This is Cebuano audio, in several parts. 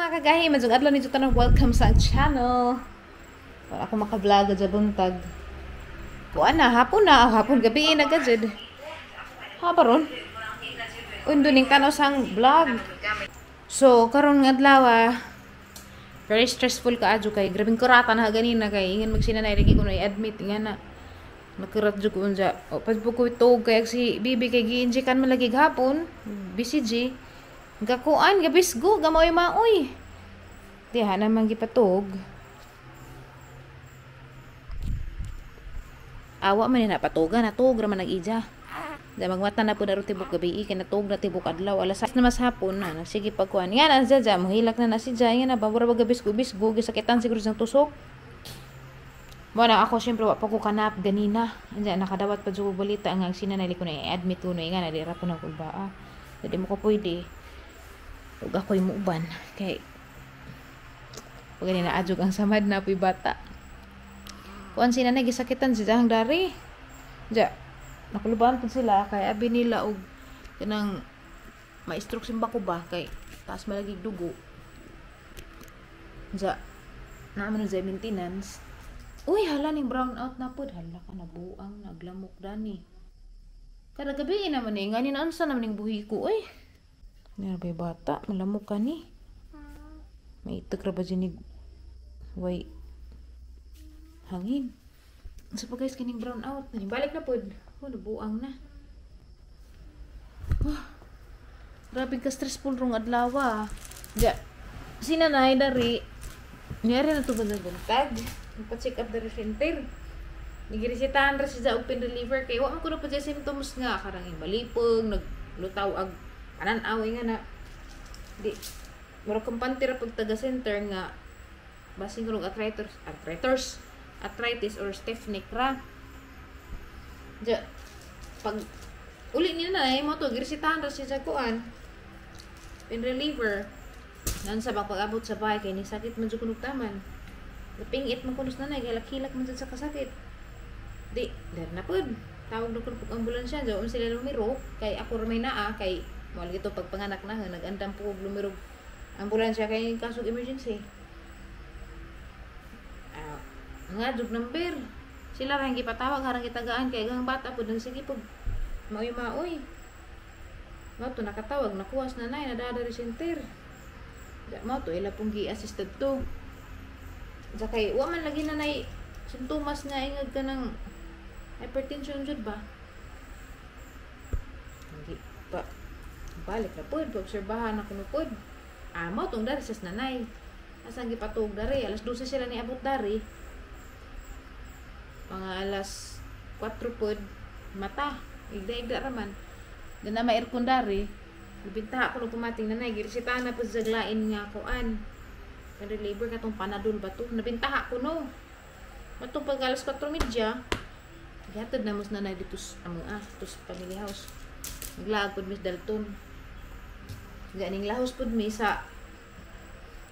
Mga kagahi, maayong adlaw ninyo tanan, welcome sa channel. Wala ako maka-vlog sa buntag. Kuan na, hapon na, hapon gabi na gajud. Ha ron? Undo ning tanaw sang vlog. So, karon nga adlaw very stressful ka adyo kay grabeng kurata na ganina kay ingon magsinanay lagi ko na i-admit nga na nakurat jud ko unja. O pag ko itog kay si bibi kay gi-injectan man lagi gahapon BCG. Gakuan gabisgo gamoy maoy. Diha naman gipatog. Awa man na patuga natug ra man nag-ija. Da magmata na po na tibok gabi kay natug na tibok adlaw alas 6 na mas hapon na sige pagkuan. Nga na siya mohilak na na si ja nga na ba mura ba gabisgo bisgo gisakitan siguro sang tusok. Mo na ako syempre wa pa ko kanap ganina. Anja nakadawat pa jud balita nga ang sinanay ko na i-admit ko na nga na di ra po na kulbaa. Dili mo ko pwede. Ug ako'y muuban kay pag ganina adjog ang samad na po'y bata. Kuan sila na gisakitan si jahang dari. Ja, nakulubaan po sila kay abi nila og kanang ma-stroke simba ko ba kay taas malagi dugo. Ja, naaman sa maintenance. Uy, hala ning brown out na pod. Hala ka nabuang naglamok dani. Kada gabi naman eh, ngani na unsa naman ning buhi ko oy. Nga ba bata, malamok ka ni. May itak ra ba dyan way hangin. So pa guys, kining brown out. Balik na pod. Oh, nabuang na. Oh, grabe ka stressful rong adlaw. Ja, sinanay dari. Niyari na ito ba buntag? Nagpa-check up dari center. Nigiresetahan ra siya og pain reliever kay wa man kuno pa siya symptoms nga karang malipong, naglutaw ag anan-aw nga na. Di mura kampante ra pag taga center nga basin kuno arthritis or stiff neck ra. Ja, pag uli niya na mo to giresetahan ra siya kuan pain reliever. Nan sa pag-abot sa bahay kay ni sakit man jud kuno taman. Napingit man kuno sa nanay hilak-hilak man jud sa kasakit. Di, dar na pod. Tawag na kuno pag ambulansya, jaon sila lumiro kay ako ra may naa kay mo lagi to pagpanganak na nag-andam po og lumiro ambulansya kay kasog emergency. Nga jud number. Sila ra ang gipatawag harang gitagaan kay ang bata pod nang sige pag maoy-maoy. Mao to nakatawag nakuha sa nanay nadadari center. Ja, mao to ila pong gi-assisted to. Ja kay wa man lagi nanay sintomas nga ingag ka ng hypertension jud ba. Hindi pa balik na pod, obserbahan na kuno pod. Mao tong dari sa nanay. Asa gipatuog dari alas 12 sila niabot dari. Mga alas 4 pod mata, igda-igda ra man. Dan na ma-aircon dari. Gibintaha ko nung pumating nanay, giresetahan na po sa glain nga kuan. Pero labor katong Panadol ba to? Nabintaha ko no. Matong pag alas 4:30, gihatod na mos nanay dito sa among dito sa family house. Naglaag pod Miss Dalton. Ganing lahos pod mi sa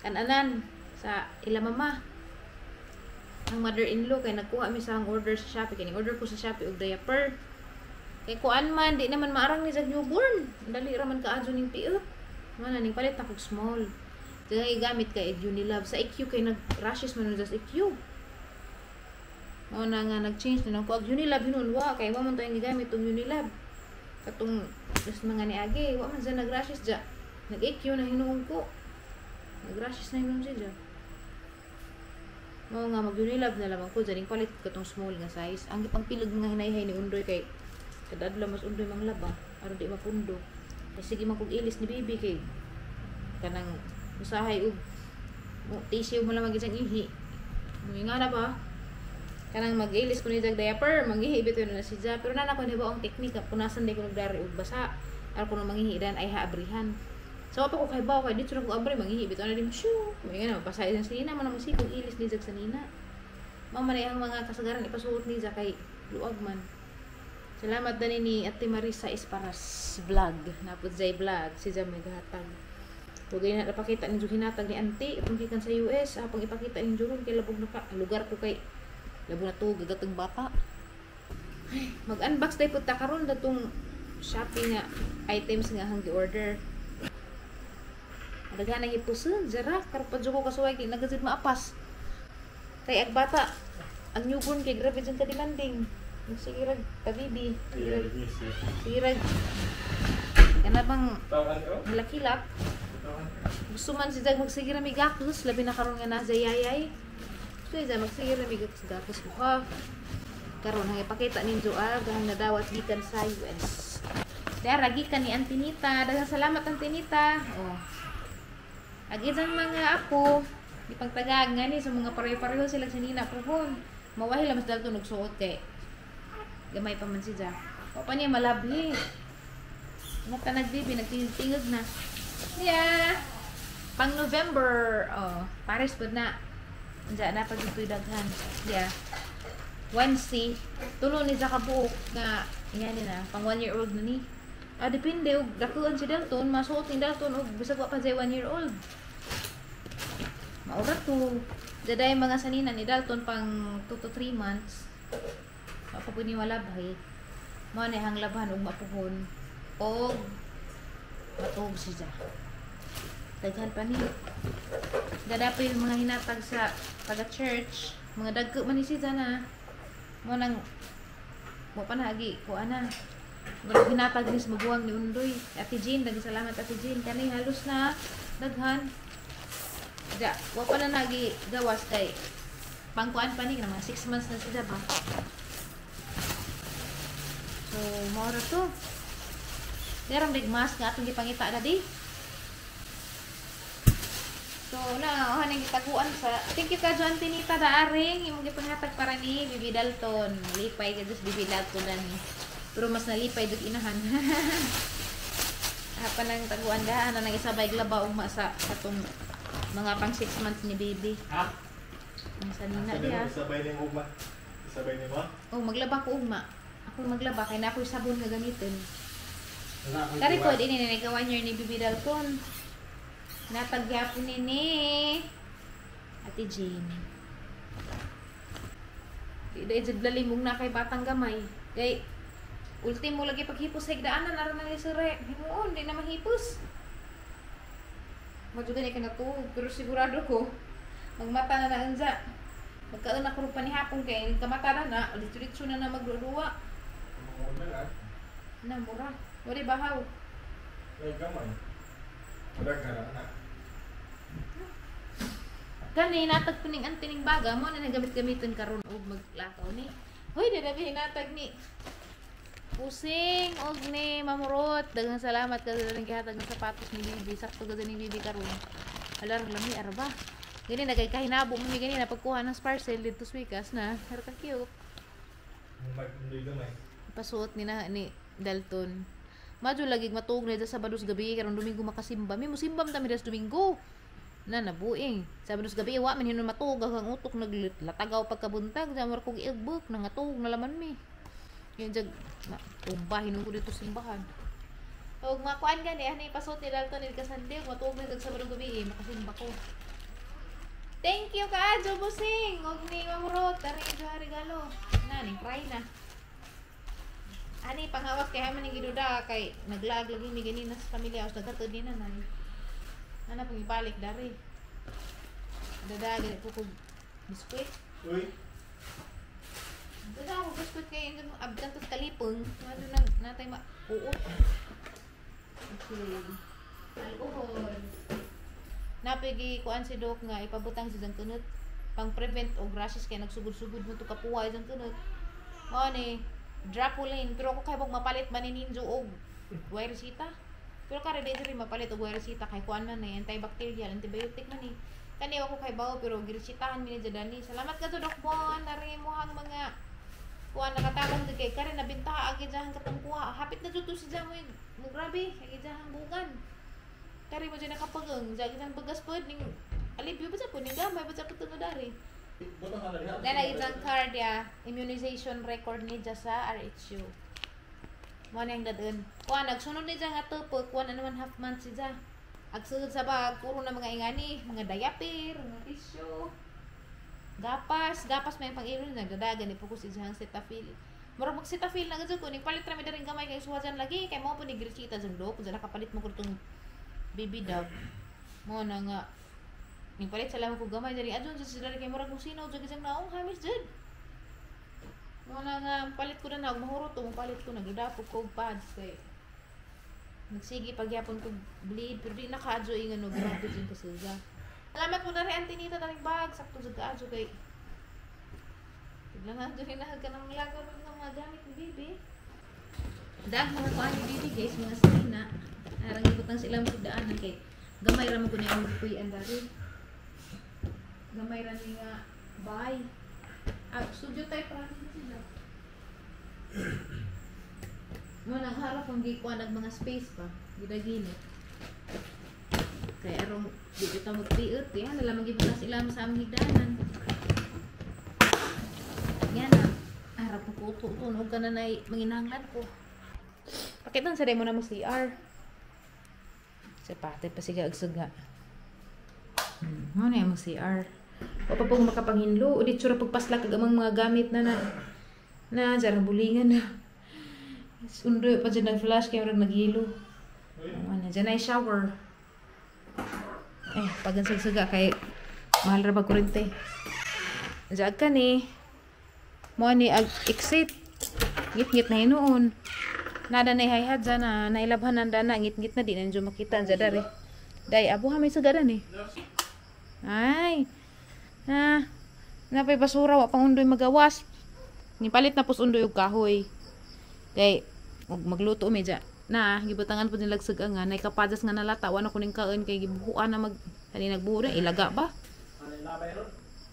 kananan sa ila mama. Ang mother-in-law kay nagkuha mi sa ang order sa Shopee. Kay order ko sa Shopee og diaper. Kay kuan man di naman maarang ni sa newborn. Dali ra man kaadyo ning piot. Man ning palit na kog small. Kaya gamit kay Unilab sa EQ kay nag rashes man sa EQ. Mao na nga nag-change na ko og Unilab hinuon wa kay wa man to ang gigamit og Unilab. Katong just mga niagi wa man sa nag-rashes ja. Nag-EQ na hinuon ko. Nag-rashes na hinuon siya. Mao nga mag Unilab na lamang ko dyan palit katong small nga size. Ang gipangpilog nga hinayhay ni Undoy kay kada adlaw mas Undoy manglaba aron di mapundo. Kay sige man kog ilis ni bibi kay kanang usahay og tissue mo lang mag isang ihi. Nga na ba? Kanang mag-ilis ko ni jag diaper, mangihi bitaw na si ja. Pero nana ko ni ba ang teknika punasan di ko nagdari og basa. Aron ko mangihi dan ay haabrihan. So pa ko kay baw kay dito na ko abre mangihi bitaw na din shoo. May nga basa isang sinina man ang sikog ilis ni jag sa nina. Mao man ang mga kasagaran ipasuot ni ja kay luag man. Salamat dani ni Ate Marisa Esparas vlog. Napud jay vlog si ja may gahatag. Ug na napakita ni hinatag ni auntie atong gikan sa US, apang ipakita ni Juron kay labog na ka lugar ko kay labog na to gagatong bata. Ay, mag-unbox day pud ta karon datong Shopee nga items nga hang gi-order. Daghan ang hipuson, zara, karon pa jud ko kasuway kay nagazid maapas. Kay ag bata, ang newborn kay grabe jud ka demanding. Sige rag tabibi. Sige rag. Kana bang hilak-hilak. Gusto man si Jag magsige ra migakos, labi na karon nga na sa yayay. Gusto niya magsige ra migakos gakos mo ka. Karon ang ipakita ninyo gahang nadawat gikan sa US. Dara gikan ni Antinita. Daghang salamat, Antinita. Oh. Ag isang mga apo, di pagtagag nga ni sa mga pareho-pareho sila sa nina puhon. Mawahi lang mas dalto nagsuot kay gamay pa man si Ja. O pa niya malabhi. Mata nagbibi, nagtingog-tingog na. Yeah. Pang November, oh, pares pud na. Diyan na pag ito'y daghan. Yeah. 1C. Tulo ni sa kabuok nga yan na, pang 1 year old na ni. Ah, depende og dakuan si Dalton, masuot ni Dalton og bisag wa pa siya 1 year old. Maura to. Daday mga sanina ni Dalton pang 2 to 3 months. Wa pa pud ni malabhay. Mao na hang labhan og mapuhon og matuog siya. Daghan pa ni. Dada pa yung mga hinatag sa taga church, mga dagko man ni siya na. Mo nang mo pa na agi ko ana. Murag hinatag ni sa maguwang ni Undoy. Ate Jean, daghang salamat, Ate Jean. Kani halos na daghan. Ja, wa pa na nagi gawas kay pangkuan pa ni mga 6 months na siya ba. So, mao ra to. Meron big mask nga atong gipangita dadi. So, na, oh, nang gitaguan sa. Thank you ka, John Tinita Daaring. Imong gipanghatag para ni Bibi Dalton. Lipay ka just Bibi Dalton na ni. Pero mas nalipay dug inahan. Hapa nang taguan gahan na nang isabay glaba ugma sa atong mga pang 6 months ni baby. Ha? Ang sanina diha. Sabay ni ugma. Sabay ni mo? Oh, maglaba ko ugma. Ako maglaba kay na ako'y sabon nga gamitin. Kari po, din ni nagawa niya ni Bibi Dalton. Natagyapon ni ni Ate Jane. Di dahil jud lalim na kay batang gamay. Kay ultimo lagi paghipos sa higdaanan aron nang isure. Himuon di na mahipos. Mo jud gani ka natuog pero sigurado ko magmata na na unsa. Magkaon na ko pa ni hapon kay kamata na na, diretso na na magduduwa. Na mura. Wala bahaw. Ay gamay. Wala ka na. Kani hinatag ko ning antining baga mo na nagamit-gamiton karon og maglakaw ni. Hoy, dadabi hinatag ni Pusing og ni Mamurot. Daghang salamat ka sa gihatag ng sapatos ni Bibi. Sakto gud ni Bibi karon. Hala lami arba. Gani na kay kahinabo mo mi gani na pagkuha ng parcel dito sa Wikas na. Pero ka cute. Gamay. Pasuot ni na ni Dalton. Madyo lagi matuog na sa Sabado sa gabi karon Domingo makasimba. Mi musimbam ta mi das Domingo. Na nabuing. Sabado sa gabi wa man hinon matuog ang utok naglatagaw pagkabuntag sa kog igbok nangatuog na laman mi. Yun jag na tumba hinon ko dito simbahan. Og makuan gani ani pasuot ni Dalton ni kasande matuog na sa Sabado gabi makasimba ko. Thank you ka Busing og ni Mamurot ari regalo. Na ning try na. Ani panghawas kay haman ning giduda kay naglag lagi mi ganina sa pamilya os naghatod ni nanay. Ana pang ibalik dari. Dada gani ko kog biskwit. Uy. Dada ko biskwit kay indot abdan tos kalipong. Ano nang natay ma uot. Okay. Alcohol. Napigi kuan si Doc nga ipabutang si dang kunot pang prevent og rashes kay nagsugod-sugod mo to kapuha dang kunot. Mao ni Drapolin, pero ako kay bog mapalit man ni ninjo og way resita. Pero kare di rin mapalit og way resita kay kuan man eh, antibacterial, antibiotic man eh. Kani ako kay bawo pero giresitahan mi ni Jadani. Salamat ka to Doc Bon, nari mo hang mga kuan nakatabang jud kay kare nabinta agi jahang katong kuha. Hapit na jud to si Jamoy mo grabe, agi jahang bugan. Kare mo jud nakapagang, jagi jahang bagas pod ning alibyo ba sa po ning gamay ba sa po tungod dari. Dala isang card ya, immunization record ni sa RHU. Mo na yung dadun. Kuha, nagsunod ni nga tupok, 1.5 months siya. Agsunod sa bag, puro na mga ingani, mga diaper, mga tissue. Gapas, gapas may pang-ilo na nagdadagan ni pukos isang Cetaphil. Murag mag Cetaphil na gud ko ning palit ra mi daring gamay kay suwa dyan lagi kay mo po ni gresita dyan do, kung nakapalit mo ko itong baby dog. Mo na nga ning palit sa lamang ko gamay diri adun sa sila kay murag kusina jud isang naong hamis jud. Mo na nga palit ko na og mahurot to, palit ko nagdapog ko og pads kay nagsige pagyapon ko bleed pero di na kaadyo ingon no grabe jud kasuga. Salamat mo na rin Auntie Nita taning bag sakto jud kaadyo kay bigla nga diri na ka nang lagaw ng mga gamit ni bibi. Dag mga kuan ni bibi guys, mga sina. Arang ibutang sila sa daanan kay gamay ra man ko ni ang gipuy-an dari. Gamay ra ni nga bay. Ah, studio type ra ni sila. Mo nang harap ang gikuan ang mga space pa, gidaginit. Kay arong di kita magpiut, yan na lamang gibutang sila sa among higdanan. Yan na. Harap ko tunog ka na nay manginahanglan ko. Pakitan sa mo na mo CR. Sa pati pa siga og suga. Mo na mo CR. Wa pa pong makapanghinlo, o dito ra pagpaslak kag amang mga gamit na na na jarang bulingan na. Undoy pa dyan nag-flash kaya murag naghilo. Ano, dyan ay shower. Eh, pagansagsaga kay mahal ra ba kurente. Diyan ka ni. Mo ni ag exit. Ngit-ngit na hinuon. Nada na hayhat dyan na nailabhan nanda na ngit-ngit na di na nyo makita dyan dari. Day, abo ha may sagara ni. Ay. Ah, napay basura wa pang undoy magawas. Nipalit na pos undoy og kahoy. Kay og magluto mi dya. Na gibutangan pud nilag suga nga nay kapadas nga nalata wa na kuning kaon kay gibuhuan na mag kani nagbuho na ilaga ba.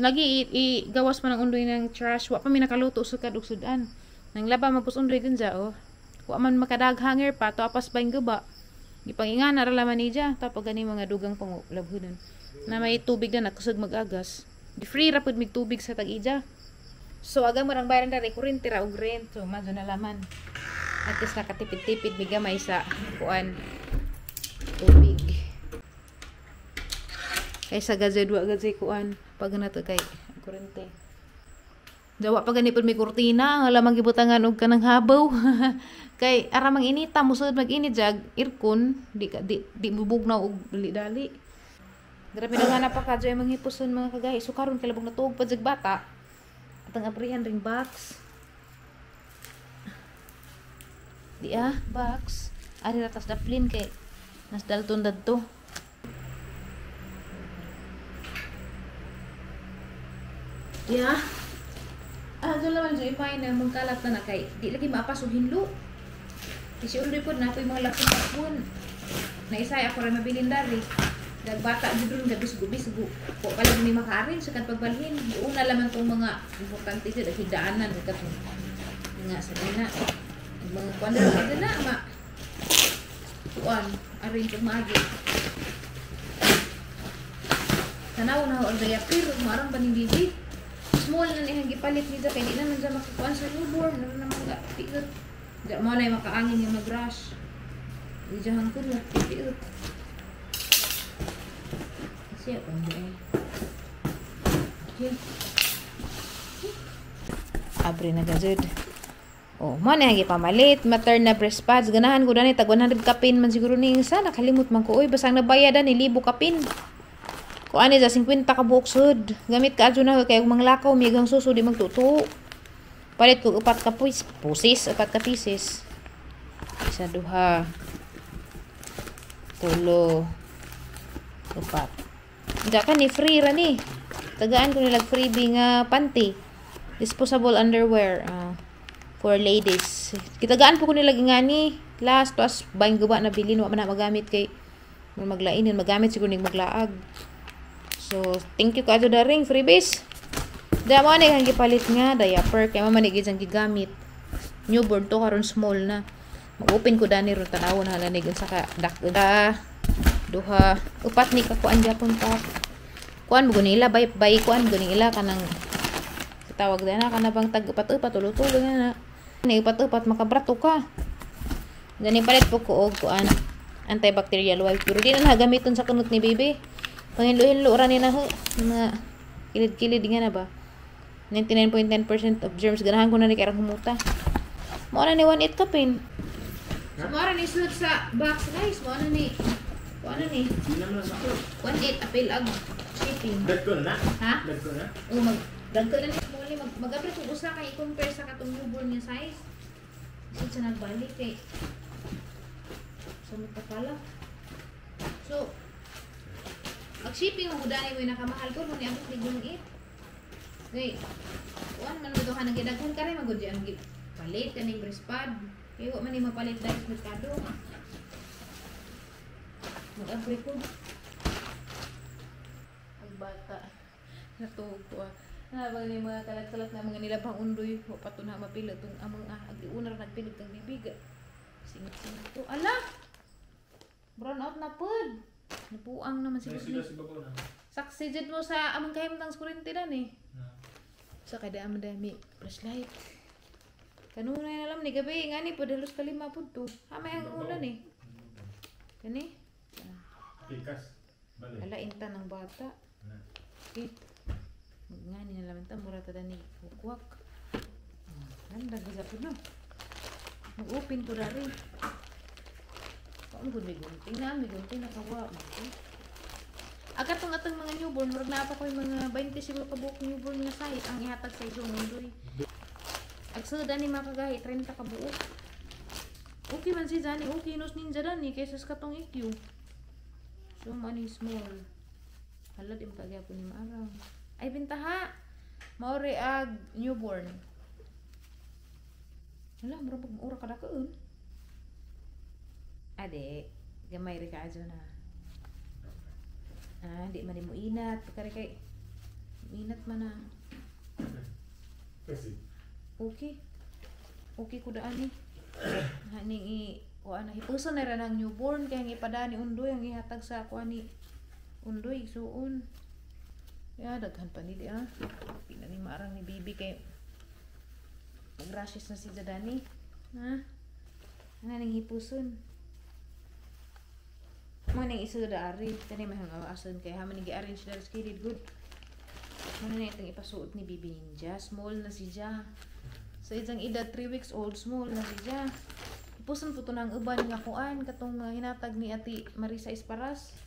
Lagi igawas man ang undoy ng trash wa pa mi nakaluto sukad og sudan. Nang laba man pos undoy din dya oh. Wa man makadag hanger pa to apas baing guba. Gipangingana ra laman ni dya tapos gani mga dugang panglabhunon. Na may tubig na nakusog mag-agas. Di free ra pud mig tubig sa tag-ija. So aga mo rang bayaran dari kuryente ra og rent. So madyo na laman. At least nakatipid-tipid mi gamay sa kuan tubig. Kaysa gazed wa gazed kuan pag nato kay kuryente. Dawa pa gani pud may kurtina, ang lamang gibutangan og kanang habaw. Kay ara mang inita musod mag-init jag aircon di di, di mubugnaw og dali-dali. Grabe na nga napakadyo ay manghipuson mga kagahi. So karon kay labong natuog pa jag bata. Atang abrihan ring box. Di ah, box. Ari ra tas daplin kay nas dalton dadto. Di ah. Ah, doon naman so ipay na magkalat na na kay di lagi maapas og hinlo. Kasi undoy pod na ako'y mga lakon-lakon. Naisay ako ra mabilin dari. Dagbata jud ron gabisgo-bisgo. Ko pala ni makaarin sa kan pagbalhin. Una laman tong mga importante jud ang higdaanan ug katong nga sa dina. Mga kuan dira na ma. Kuan arin pag maagi. Tanaw na ho ang diaper marang baning bibi. Small na niyang gipalit niya kay di na man dyan makakuan sa newborn na naman ga piot. Diyan mo na yung makaangin yung mag-rush. Di dyan ko na piot. Siya pa hindi eh. Okay. Abre na gazud. Oh, mo na yung gipamalit. Materna breast pads. Ganahan ko dani tag 100 kapin man siguro ni isa. Nakalimot man ko. Uy, basang nabayadan ni 1,000 kapin. Kung ano dyan, 50 ka buok sud. Gamit ka adyo na kay manglakaw, migang suso di magtuto. Palit ko upat ka pusis, upat ka pieces. Isa, duha, tulo, upat. Diyan ka ni free ra ni. Tagaan ko nilag freebie nga panty. Disposable underwear for ladies. Kitagaan po ko nilag nga ni. Last, tas buying guba na bilin, wa man na magamit kay maglainin, magamit siguro ning maglaag. So, thank you ka adyo daring freebies. Damo ani kang gipalit nga diaper kay mama ni gid gigamit. Newborn to karon small na. Mag-open ko dani ron tanawon halanig unsa ka dak duha upat ni ka kuan gyapon pa. Kuan mo guni ila bay bay kuan mo guni ila kanang tawag dana kana bang tag upat-upat tulo-tulo nga na. Ni upat-upat makabrato ka. Gani palit po ko og kuan antibacterial wipe pero di na gamiton sa kunot ni baby. Panginlo-hinlo ra ni na ho mga kilid-kilid nga na ba. 99.9% of germs ganahan ko na ni kay humuta. Mao na ni 18 kapin. So mao ra ni sulod sa box guys, mao na ni Kuan na ni? Di naman lang ako. 1.8 apil ag shipping. Dagko na? Ha? Dagko na? O mag dagko na ni small ni mag mag-abri kog usa kay i-compare sa katong newborn nga size. Kasi siya nagbalik kay sa pala. So ang shipping mo dani mo nakamahal ko ni abot ni gunong 8. Kay kuan man mo ka nagidaghan ka rin magud ang palit kaning breast pad. Kay wa man ni mapalit dahil sa merkado. Mag-abri ko. Ang bata. Natuog ko ah. Habang ni mga kalat-kalat na mga nilabang undoy. Wa pa to na mapila itong amang ah. Ag-iuna ra nagpilig kang bibig. Singit-singit to. Ala! Brown out na pod. Napuang naman siguro. Sila si babaw na. Saksi jud mo sa amang kahimtang sa kuryente dan eh. Na. Sa kada amang dami flashlight. Kanunay na lang ni gabi. Nga ni pod halos kalima pod to. Ha may ang ulan eh. Kani? Pikas. Balik. Ala inta ng bata. Na. Okay. Ngani na laman ta mura ta dani hukwak. Ganda gud sa no. Mag-open ko dari. Wa mo gud may gunting na, may gunting na kawa. Aga tong atong mga newborn, murag naa pa koy mga 20 siguro ka buok newborn nga size ang ihatag sa isong undoy. Ag sud ani makagahi 30 ka buok. Okay man si Zani, okay nos ninja dani kaysa sa katong EQ. So man small. Hala di makagyapon ni maarang. Ay bintaha. Maori ag newborn. Hala, murag pag ura kada kaon. Ade, gamay ri ka adyo na. Ah, di man mo inat kare kay inat man na. Kasi. Okay. Okay ko daan eh. Haning i kuan na hipuson na ra ng newborn kay ang ipadani undoy ang ihatag sa kuan ni undoy suon. Ya daghan pa ni di ah. Pila ni maarang ni bibi kay mag-rashes na si Zadani. Ha? Ano ning hipuson? Mo ning isod ari kani may hang ason kay haman ni gi-arrange diri sa kilid good. Mo na itong ipasuot ni Bibi Ninja. Small na si Ja. Sa isang edad 3 weeks old, small na si Ja. Hipuson po to ng uban nga kuan katong mga hinatag ni Ati Marisa Esparas.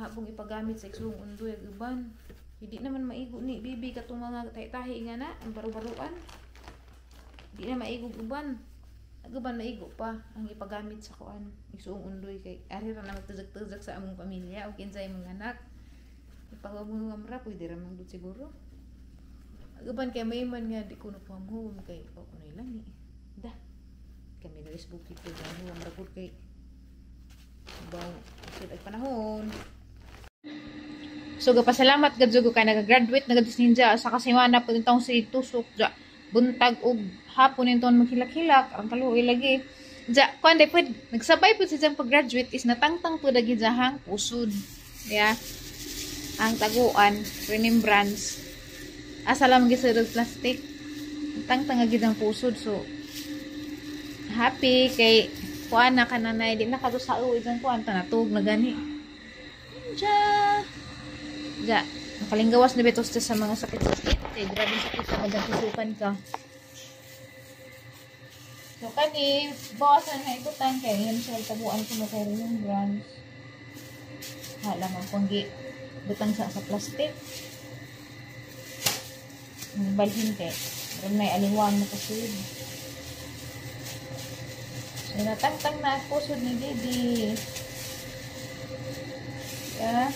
Hapong ipagamit sa iksong undoy ag uban. Hindi naman maigo ni Bibi katong mga tahi-tahi nga na ang baru-baruan. Di na maigo uban. Ag uban maigo pa ang ipagamit sa kuan igsuong undoy kay ari ra na magtuzak-tuzak sa among pamilya o kinsay imong anak. Ipahumong nga mra pwede ra man gud siguro. Ag uban kay may man nga di ko napuhamhum kay o kunoy lami. Da. Kami diri sa bukid kay huwam ra gud kay baw sud ag panahon. So gapasalamat gad jud ko kay nagagraduate na gad si Ninja sa kasimana pud intong si Tusok ja buntag og hapon inton maghilak-hilak ang kaluoy lagi. Ja kuan day pud nagsabay pud si jang pag-graduate is natangtang pud agi jahang pusod. Yeah. Ang taguan remembrance. Asa lang gisud og plastic. Tangtang agi jang pusod so happy kay kuan na kananay di na kadto sa uwi jang kuan ta natug na gani. Ninja. Ja, nakalinggawas na betos sa mga sakit-sakit. Kay grabe sakit sa mga tusukan ka. So kani bawasan na ikutan kay yun siya tabuan ko mo kay remembrance. Ha lamang kung gi butang sa plastic. Balhin kay ron may aliwang na kasud. So natangtang na ang pusod ni Bibi. Yeah.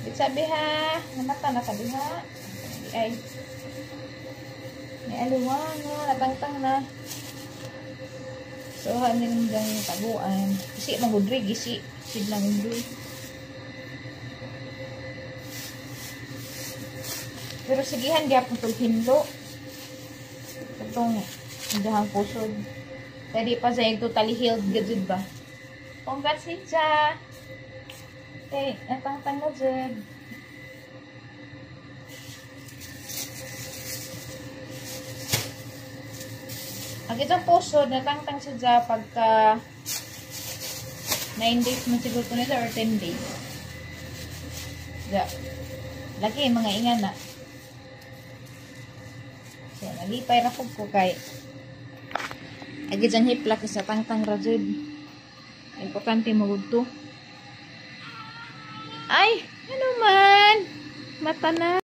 Sabi ha, namata na sabi ha. Ay, may aliwang na, natangtang na. So, hanin dyan yung taguan. Isi, magudrig, isi. Sid lang undoy. Pero sigihan, gyapon itong hinlo. Itong indahang pusod. Pwede pa sa yung totally healed gajud ba? Congrats, Ninja! Okay, natangtang na jud. Ang itong pusod, natangtang siya dyan pagka 9 days man siguro ko nito or 10 days. Ja. Lagi, mga ingan na. So, nalipay ra ko kay agi dyan hiplak sa tangtang ra jud. Importante mo to. Ay, ano man? Mata na.